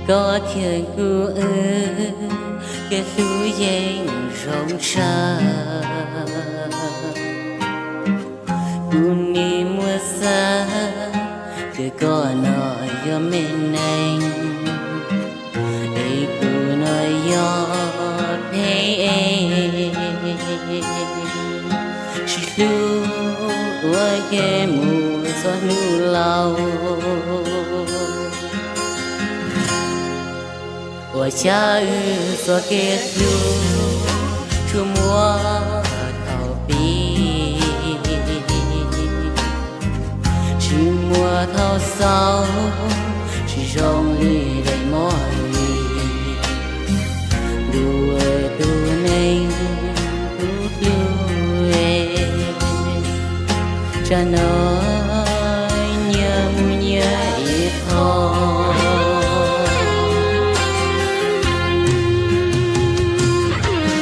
Koj thiab kuv wb kev hlub yeej zoo tshaj. Kuv nim muaj xav tias koj no yog me neeg, es kuv no yog pheej es. Sib hlub ua ke mus txog hnub laus, ua cas wb txoj kev hlub tsuas muaj thaum pib, tsis muaj thaum xaus, tsis zoo li daim muaj li. Ntuj, tus neeg kuv hlub, tsam no nyias mus nyias ib qho.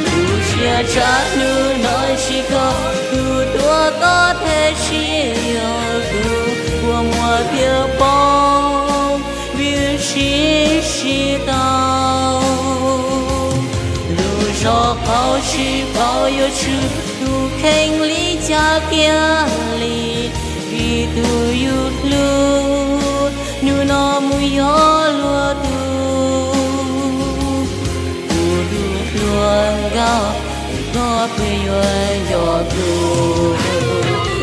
Kuv siab tshaj hnub no tsis koj, kuv tuav koj thiab tsis yog kuv, kua muag thiab poob vim wb sib sib tau. Lub zos qaug tsis paub yuav tshwm tus kheej li cas kiag li, vim tus yus hlub hnub no mus yog luag tus. Kuv tus hluas nkauj, koj puas yuav nco kuv?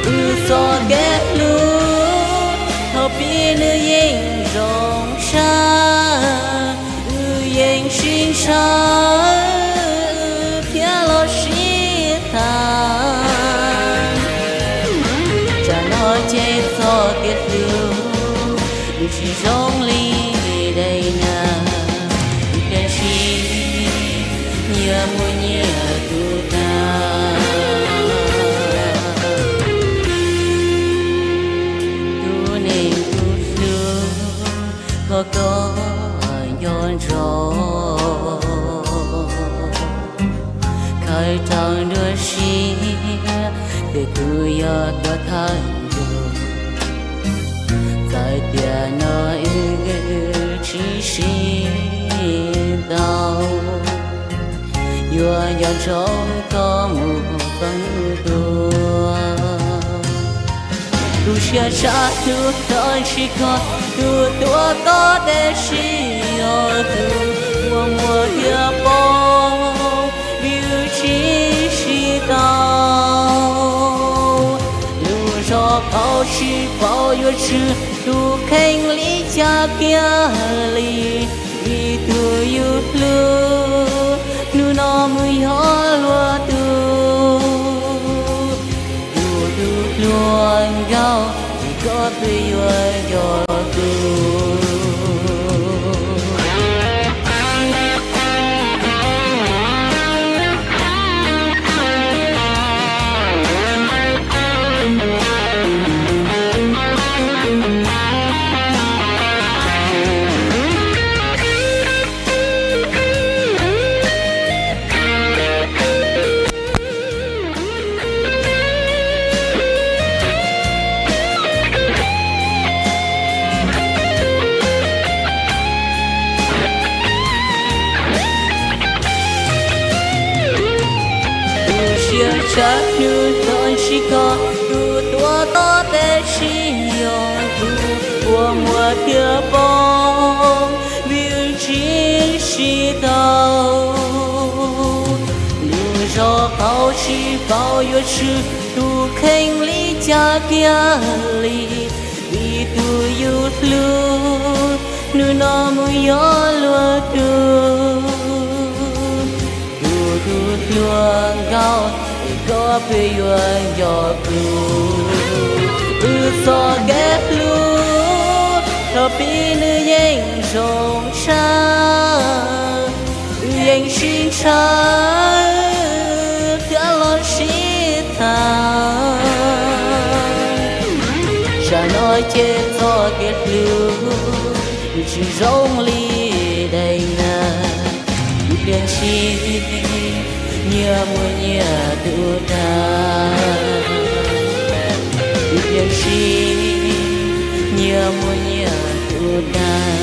Wb txoj kev hlub thaum pib nws yeej zoo tshaj, wb yeej sib ntshaw thiab los sib tham. Tsam no ces txoj kev hlub nws tsis zoo li daim nag, ib pliag ntshis nyias mus nyias tuag tag. Tus neeg kuv hlub, thov koj nco ntsoov, khaws raws nruab siab tias kuv yog koj thawj ntuj. Txawm tiam no wb tsis sib tau, yuav nco ntsoov koj mus txog hnub tuag. Kuv siab tshaj hnub no tsis koj, kuv tuav koj thiab tsis yog kuv, kua muag thiab poob vim wb sib sib tau. Lub zos qaug tsis paub yuav tshwm tus kheej li cas kiag li, vim tus yus hlub hnub no mus yog luag tus. Kuv tus hluas nkauj, es koj twb yuav nco kuv? Kuv siab tshaj hnub no tsis koj, kuv tuav koj thiab tsis yog kuv, kua muag thiab poob vim wb sib sib tau. Lub zos qaug tsis paub yuav tshwm tus kheej li cas kiag li, vim tus yus hlub hnub no mus yog luag tus. Kuv tus hluas nkauj, es koj puas yuav nco kuv? Wb txoj kev hlub thaum pib nws yeej zoo tshaj, wb yeej sib ntshaw thiab los sib tham. Tsam no ces txoj kev hlub nws tsis zoo li daim nag, ib pliag ntshis nyias mus nyias tuag tag, ib pliag ntshis nyias mus nyias tuag tag.